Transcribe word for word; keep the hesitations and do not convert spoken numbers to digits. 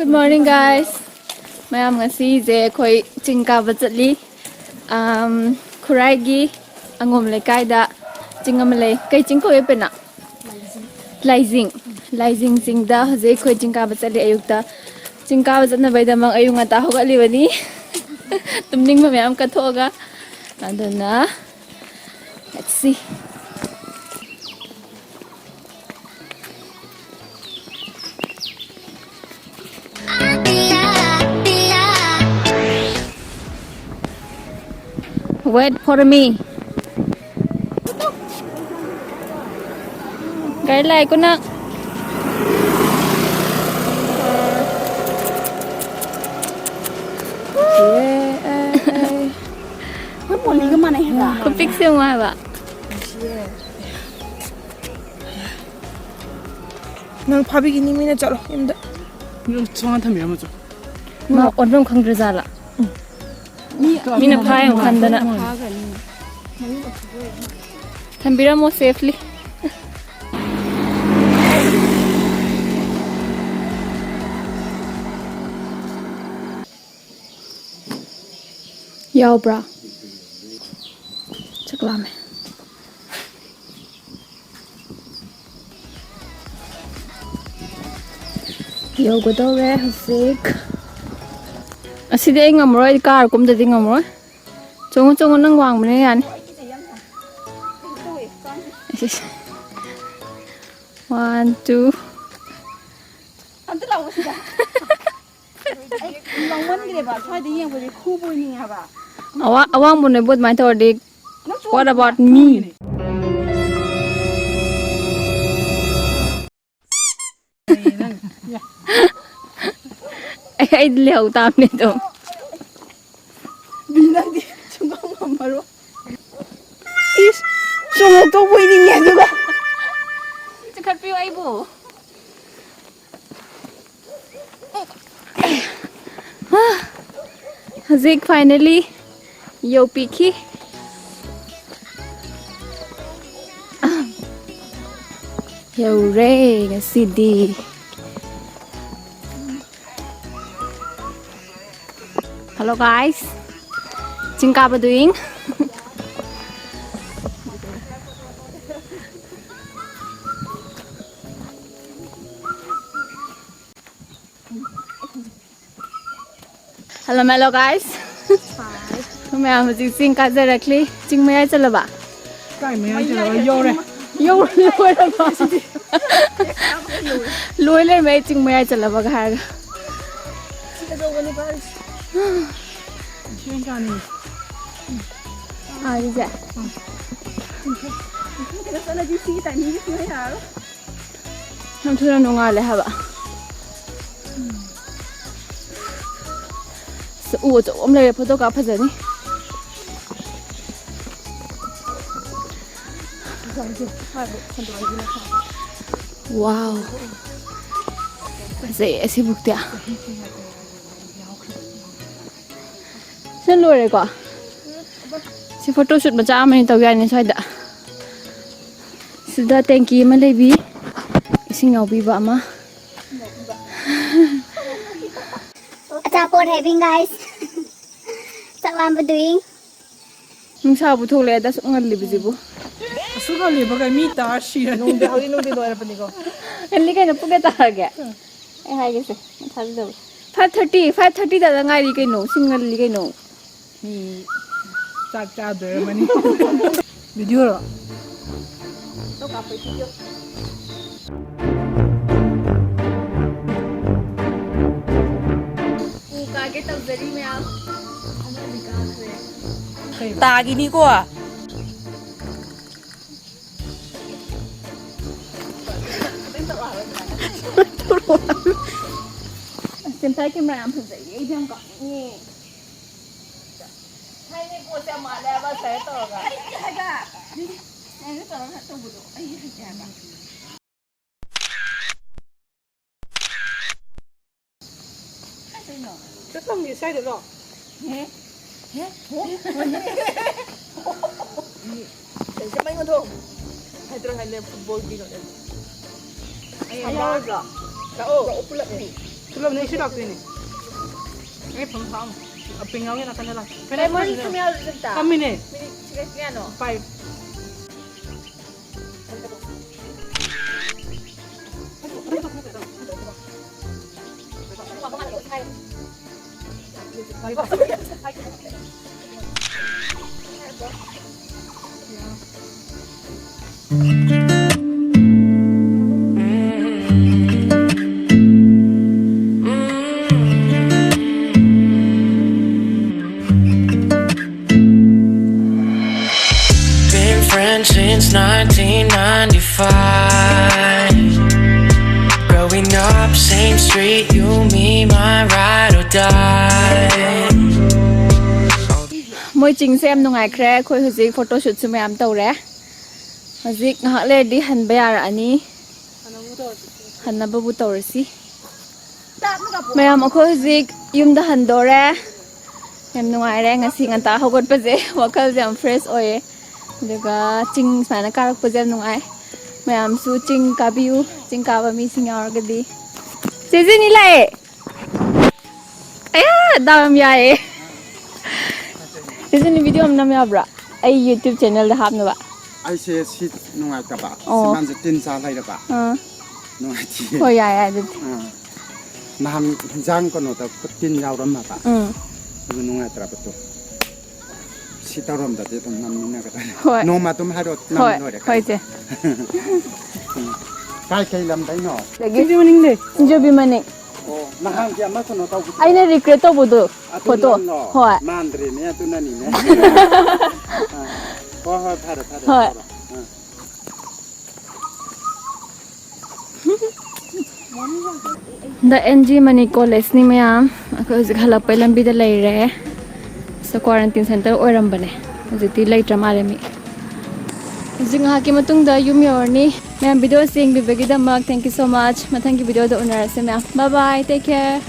Good morning, guys. ꯃꯌꯥꯝ, ꯉꯁꯤꯁꯦ ꯑꯩꯈꯣꯏ ꯆꯤꯡ ꯀꯥꯕ ꯆꯠꯂꯤ꯫ ꯑꯝ, ꯈꯨꯔꯥꯏꯒꯤ ꯑꯉꯣꯝ ꯂꯩꯀꯥꯏꯗ ꯆꯤꯡ ꯑꯃ ꯂꯩ꯫ ꯀꯩ ꯆꯤꯡ ꯀꯧꯋꯦ, ꯄꯦꯅꯥ? ꯂꯥꯏꯖꯤꯡ꯫ ꯂꯥꯏꯖꯤꯡ ꯆꯤꯡꯗ ꯍꯧꯖꯤꯛ ꯑꯩꯈꯣꯏ ꯆꯤꯡ ꯀꯥꯕ ꯆꯠꯂꯤ꯫ ꯑꯌꯨꯛꯇ ꯆꯤꯡ ꯀꯥꯕ ꯆꯠꯅꯕꯩꯗꯃꯛ ꯑꯌꯨꯛ ꯉꯟꯇꯥ ꯍꯧꯒꯠꯂꯤꯕꯅꯤ꯫ ꯇꯨꯝꯅꯤꯡꯕ ꯃꯌꯥꯝ ꯀꯠꯊꯣꯛꯑꯒ꯫ ꯑꯗꯨꯅ, let's see. Wait for me. ꯒꯥꯔꯤ ꯂꯥꯛꯑꯦꯀꯣ ꯅꯪ꯫ ꯑꯩꯈꯣꯏ ꯄꯣꯂꯤꯒ ꯃꯥꯟꯅꯩ ꯍꯥꯏꯕ꯫ ꯈꯨꯄꯤꯛꯁꯦ ꯌꯦꯡꯉꯣ ꯍꯥꯏꯕ꯫ ꯅꯪ ꯐꯥꯕꯤꯒꯤꯅꯤ, ꯃꯤꯅ ꯆꯠꯂꯣ ꯌꯨꯝꯗ꯫ ꯁꯨꯃꯥꯡ ꯊꯝꯕꯤꯔꯝꯃꯣ ꯆꯣ꯫ ꯃꯥ ꯑꯣꯟꯐꯝ ꯈꯪꯗ꯭ꯔꯖꯥꯠꯂ? ꯃꯤꯅ ꯐꯥ ꯌꯥꯝ ꯈꯟꯗꯅ꯫ ꯐꯥꯈ꯭ꯔꯅꯤ꯫ ꯊꯝꯕꯤꯔꯝꯃꯣ safely꯫ ꯌꯥꯎꯕ꯭ꯔꯥ? ꯆꯥꯛ ꯂꯥꯝꯃꯦ꯫ ꯌꯧꯒꯗꯧꯔꯦ ꯍꯧꯖꯤꯛ꯫ ꯑꯁꯤꯗꯤ ꯑꯩ ꯉꯝꯃꯔꯣꯏ, ꯑꯩꯗꯤ ꯀꯥꯔ ꯀꯨꯝꯗꯗꯤ ꯉꯝꯃꯔꯣꯏ꯫ ꯆꯣꯡꯉꯨ, ꯆꯣꯡꯉꯨ, ꯅꯪ ꯋꯥꯡꯕꯅꯦ, ꯌꯥꯅꯤ꯫ ꯏꯁ, ꯏꯁ꯫ One, two꯫ ꯑꯝꯇ ꯂꯥꯛꯑꯣ ꯁꯤꯗ꯫ ꯑꯩ ꯉꯥꯎꯃꯟꯈ꯭ꯔꯦꯕ, ꯁ꯭ꯋꯥꯏꯗ ꯌꯦꯡꯕꯁꯦ ꯈꯨꯕ ꯑꯣꯏꯅꯤꯡꯉꯦ ꯍꯥꯏꯕ꯫ ꯑꯋꯥ-, ꯑꯋꯥꯡꯕ ꯅꯣꯏꯕꯨ ꯑꯗꯨꯃꯥꯏꯅ ꯇꯧꯔꯗꯤ, ꯅꯪ ꯆꯣꯡꯉꯨ꯫ What about me? ꯑꯩ, ꯑꯩꯗꯤ ꯂꯩꯍꯧ ꯇꯥꯕꯅꯦ ꯑꯗꯨꯝ꯫ ꯕꯤ, ꯅꯪꯗꯤ ꯁꯨꯡꯉꯝ ꯉꯝꯃꯔꯣꯏ꯫ ꯏꯁ, ꯆꯣꯡꯉꯛꯇꯧꯕ ꯑꯣꯏꯅꯤꯡꯉꯦ ꯑꯗꯨꯒ꯫ ꯆꯤꯡꯈꯠꯄꯤꯌꯨ ꯑꯩꯕꯨ꯫ ꯍꯧꯖꯤꯛ finally ꯌꯧꯕꯤꯈꯤ꯫ ꯌꯧꯔꯦ ꯉꯁꯤꯗꯤ꯫ Hello guys, ꯆꯤꯡ ꯀꯥꯕ doing. Hello, hello guys. ꯃꯌꯥꯝ ꯍꯧꯖꯤꯛ ꯆꯤꯡ ꯀꯥꯖꯔꯛꯂꯤ꯫ ꯆꯤꯡ ꯃꯌꯥꯏ ꯆꯠꯂꯕ? ꯀꯥꯏ ꯃꯌꯥꯏ ꯆꯠꯂꯕ? ꯌꯧꯔꯦ꯫ ꯌꯧ-, ꯂꯣꯏꯔꯕ? ꯂꯣꯏ ꯂꯩꯔꯝꯃꯦ ꯑꯩ ꯆꯤꯡ ꯃꯌꯥꯏ ꯆꯠꯂꯕꯒ ꯍꯥꯏꯔꯒ꯫ ꯁꯤ ꯑꯣꯏꯅ ꯆꯥꯅꯤꯡꯉꯤ꯫ ꯑꯥ, ꯁꯤꯁꯦ? ꯌꯥꯝ ꯊꯨꯅ ꯅꯣꯡꯉꯥꯜꯂꯦ ꯍꯥꯏꯕ꯫ ꯑꯁ, ꯎ ꯑꯆꯧꯕ ꯑꯃ ꯂꯩꯔꯦ, ꯐꯣꯇꯣ ꯀꯥꯞ ꯐꯖꯅꯤ꯫ Wow, ꯐꯖꯩ ꯑꯁꯤꯕꯨꯛꯇꯤ꯫ ꯁꯤ ꯂꯣꯏꯔꯦꯀꯣ? ꯁꯤ photo shoot ꯃꯆꯥ ꯑꯃ ꯑꯣꯏꯅ ꯇꯧ ꯌꯥꯅꯤ ꯁ꯭ꯋꯥꯏꯗ꯫ ꯁꯤꯗ tanky ꯑꯃ ꯂꯩꯕꯤ, ꯏꯁꯤꯡ ꯌꯥꯎꯕꯤꯕ ꯑꯃ꯫ ꯑꯆꯥꯄꯣꯠ having, guys. ꯆꯥꯛ ꯂꯥꯝꯕ doing. ꯅꯨꯡꯁꯥꯕꯨ ꯊꯣꯛꯂꯛꯑꯦꯗ, ꯑꯁꯨꯛ ꯉꯜꯂꯤꯕꯁꯤꯕꯨ꯫ ꯑꯁꯨꯛ ꯉꯜꯂꯤꯕꯒ ꯃꯤ ꯇꯥꯔ ꯁꯤꯔꯅꯤ꯫ ꯅꯨꯡꯗꯤ-, ꯍꯧꯖꯤꯛ ꯅꯨꯡꯗꯤ ꯂꯣꯏꯔꯕꯅꯤꯀꯣ꯫ ꯉꯜꯂꯤ ꯀꯩꯅꯣ, ꯄꯨꯡ ꯀꯌꯥ ꯇꯥꯔꯒꯦ? ꯑꯩ ꯍꯥꯏꯒꯦꯁꯦ, ꯊꯥꯖꯗꯕ꯫ Five thirty, five thirty ꯇꯥꯗ ꯉꯥꯏꯔꯤ ꯀꯩꯅꯣ, ꯁꯤ ꯉꯜꯂꯤ ꯀꯩꯅꯣ꯫ ꯃꯤ ꯆꯥꯛ ꯆꯥꯗꯣꯏꯔꯝꯃꯅꯤ꯫ Video ꯔꯣ? ꯐꯣꯇꯣ ꯀꯥꯞꯄꯩ video꯫ ꯎ ꯀꯥꯒꯦ ꯇꯧꯖꯔꯤ ꯃꯌꯥꯝ꯫ ꯑꯃꯗꯤ ꯀꯥꯈ꯭ꯔꯦ꯫ ꯇꯥꯒꯤꯅꯤꯀꯣ꯫ ꯑꯁ, ꯇꯦꯝꯊꯥꯏ camera ꯌꯥꯝ ꯐꯖꯩꯌꯦ, ꯑꯩꯗꯤ ꯌꯥꯝ ꯀꯥꯞꯅꯤꯡꯉꯦ꯫ ꯊꯥꯏꯅꯩ ꯄꯣꯠꯁꯦ ꯌꯥꯝ ꯃꯥꯜꯂꯦ ꯍꯥꯏꯕ, ꯁꯨꯃꯥꯏꯅ ꯇꯧꯔꯒ꯫ ꯍꯩꯇꯦ ꯍꯥꯏꯕ꯫ ꯁꯨꯃꯥꯏꯅ ꯇꯧꯔꯒ ꯇꯧꯕꯗꯣ ꯑꯩ ꯍꯩꯇꯦ ꯍꯥꯏꯕ꯫ ꯀꯥꯏꯗꯩꯅꯣ? ꯆꯠꯐꯝꯒꯤ ꯁ꯭ꯋꯥꯏꯗꯔꯣ? ꯍꯦ? ꯍꯦ? ꯍꯣ? ꯀꯩ ꯆꯠꯄꯩꯅꯣ ꯊꯣꯡ? ꯍꯥꯏꯗ꯭ꯔꯣ ꯍꯥꯏꯅꯦ football ꯒꯤꯅꯣ꯫ ꯑꯩ ꯌꯥꯎꯔꯣꯏꯗ꯭ꯔꯣ? ꯂꯥꯛꯑꯣ꯫ ꯂꯥꯛꯑꯣ, ꯄꯨꯂꯞꯅꯤ꯫ ꯄꯨꯂꯞꯅꯤ, ꯑꯩꯁꯨ ꯂꯥꯛꯇꯣꯏꯅꯦ꯫ ꯑꯩ ꯐꯝ ꯐꯝ꯫ Aping awin akan na lang. Lemon ꯁꯨꯝ ꯌꯥꯎꯔꯁꯨ ꯑꯗꯨꯝ ꯇꯥ꯫ ꯀꯝꯃꯤꯅꯦ꯫ ꯃꯤꯅꯤꯠ ꯁꯤꯒ ꯀꯌꯥꯅꯣ? Five. Been friends since nineteen ninety-five. Growing up, same street, you, me, my ride or die. ꯃꯣꯏ ꯆꯤꯡꯁꯦ ꯌꯥꯝ ꯅꯨꯡꯉꯥꯏꯈ꯭ꯔꯦ꯫ ꯑꯩꯈꯣꯏ ꯍꯧꯖꯤꯛ ꯐꯣꯇꯣ ꯁꯨꯠꯁꯨ ꯃꯌꯥꯝ ꯇꯧꯔꯦ꯫ ꯍꯧꯖꯤꯛ ꯉꯥꯏꯍꯥꯛ ꯂꯩꯔꯗꯤ ꯍꯟꯕ ꯌꯥꯔꯛꯑꯅꯤ꯫ ꯍꯟꯅꯕꯕꯨ ꯇꯧꯔꯁꯤ꯫ ꯃꯌꯥꯝ, ꯑꯩꯈꯣꯏ ꯍꯧꯖꯤꯛ ꯌꯨꯝꯗ ꯍꯟꯗꯣꯔꯦ꯫ ꯌꯥꯝ ꯅꯨꯡꯉꯥꯏꯔꯦ ꯉꯁꯤ ꯉꯟꯇꯥ ꯍꯧꯒꯠꯄꯁꯦ꯫ ꯋꯥꯈꯜꯁꯦ ꯌꯥꯝ ꯐ꯭ꯔꯦꯁ ꯑꯣꯏꯌꯦ꯫ ꯑꯗꯨꯒ ꯆꯤꯡ ꯁꯨꯃꯥꯏꯅ ꯀꯥꯔꯛꯄꯁꯦ ꯌꯥꯝ ꯅꯨꯡꯉꯥꯏ꯫ ꯃꯌꯥꯝꯁꯨ ꯆꯤꯡ ꯀꯥꯕꯤꯌꯨ, ꯆꯤꯡ ꯀꯥꯕ ꯃꯤꯁꯤꯡ ꯌꯥꯎꯔꯒꯗꯤ꯫ ꯆꯦ ꯖꯦꯅꯤ ꯂꯥꯛꯑꯦ꯫ ꯑꯌꯥ, ꯗꯥꯎ ꯌꯥꯝ ꯌꯥꯏꯌꯦ꯫ ꯆꯦ ꯖꯦꯅꯤ, ꯚꯤꯗꯤꯑꯣ ꯑꯃ ꯅꯝ ꯌꯥꯕ꯭ꯔꯥ? ꯑꯩ ꯌꯨꯇ꯭ꯌꯨꯕ ꯆꯦꯅꯦꯜꯗ ꯍꯥꯞꯅꯕ꯫ ꯑꯩꯁꯦ ꯁꯤ ꯅꯨꯡꯉꯥꯏꯇꯕ꯫ ꯑꯣ꯫ ꯁꯤ ꯃꯥꯟꯁꯦ ꯇꯤꯟ ꯆꯥ ꯂꯩꯔꯕ꯫ ꯑꯥ꯫ ꯅꯨꯡꯉꯥꯏꯇꯤꯌꯦ꯫ ꯍꯣꯏ, ꯌꯥꯏ, ꯌꯥꯏ, ꯑꯗꯨꯗꯤ꯫ ꯑꯥ꯫ ꯅꯍꯥꯟ ꯍꯤꯟꯖꯥꯡ ꯀꯩꯅꯣꯗ ꯇꯤꯟ ꯌꯥꯎꯔꯝꯃꯕ꯫ ꯎꯝ꯫ ꯑꯗꯨ ꯅꯨꯡꯉꯥꯏꯇ꯭ꯔꯕꯗꯣ꯫ ꯁꯤ ꯇꯧꯔꯝꯗꯗꯤ ꯑꯗꯨꯝ ꯅꯝꯃꯤꯟꯅꯒꯗꯕꯅꯤ꯫ ꯍꯣꯏ꯫ ꯅꯣꯡꯃ ꯑꯗꯨꯝ ꯍꯥꯏꯔꯛꯑꯣ, ꯅꯝ ꯍꯣꯏ, ꯂꯣꯏꯔꯦ ꯍꯣꯏ, ꯀꯩꯅꯣ꯫ ꯏꯆꯦ꯫ ꯎꯝ꯫ ꯀꯥꯏ ꯀꯩ ꯂꯝꯗꯩꯅꯣ? ꯑꯗꯒꯤ ꯁꯤꯡꯖꯨ ꯃꯅꯤꯡꯗꯩ꯫ ꯁꯤꯡꯖꯨꯕꯤ ꯃꯅꯤꯡ꯫ ꯑꯣ, ꯅꯍꯥꯟꯒꯤ ꯑꯃ ꯀꯩꯅꯣ ꯇꯧꯕꯗꯣ꯫ ꯑꯩꯅ ꯔꯤꯀ꯭ꯔꯦꯠ ꯇꯧꯕꯗꯣ, ꯑꯗꯨ ꯐꯣꯇꯣ꯫ ꯅꯪꯂꯣ? ꯍꯣꯏ꯫ ꯃꯥꯟꯗ꯭ꯔꯦꯅꯦ, ꯑꯗꯨꯅꯅꯤꯅꯦ꯫ ꯑꯥ꯫ ꯍꯣꯏ, ꯍꯣꯏ, ꯐꯔꯦ, ꯐꯔꯦ, ꯍꯣꯏ꯫ ꯇꯧꯔꯣ꯫ ꯑꯥ꯫ ꯍꯟꯗꯛ ꯑꯦꯟ ꯖꯤ ꯃꯅꯤ ꯀꯣꯂꯦꯖꯅꯤ ꯃꯌꯥꯝ꯫ ꯑꯩꯈꯣꯏ ꯍꯧꯖꯤꯛ ꯍꯜꯂꯛꯄꯩ ꯂꯝꯕꯤꯗ ꯂꯩꯔꯦ꯫ ꯁꯤ ꯀ꯭ꯋꯥꯔꯦꯟꯇꯤꯟ ꯁꯦꯟꯇꯔ ꯑꯣꯏꯔꯝꯕꯅꯦ꯫ ꯍꯧꯖꯤꯛꯇꯤ ꯂꯩꯇ꯭ꯔ ꯃꯥꯜꯂꯦ ꯃꯤ꯫ ꯍꯧꯖꯤꯛ ꯉꯥꯏꯍꯥꯛꯀꯤ ꯃꯇꯨꯡꯗ ꯌꯨꯝ ꯌꯧꯔꯅꯤ꯫ ꯃꯌꯥꯝ, ꯚꯤꯗꯤꯑꯣꯁꯤ ꯌꯦꯡꯕꯤꯕꯒꯤꯗꯃꯛ thank you so much꯫ ꯃꯊꯪꯒꯤ ꯚꯤꯗꯤꯑꯣꯗ ꯎꯅꯔꯁꯦ ꯃꯌꯥꯝ꯫ Bye bye, take care꯫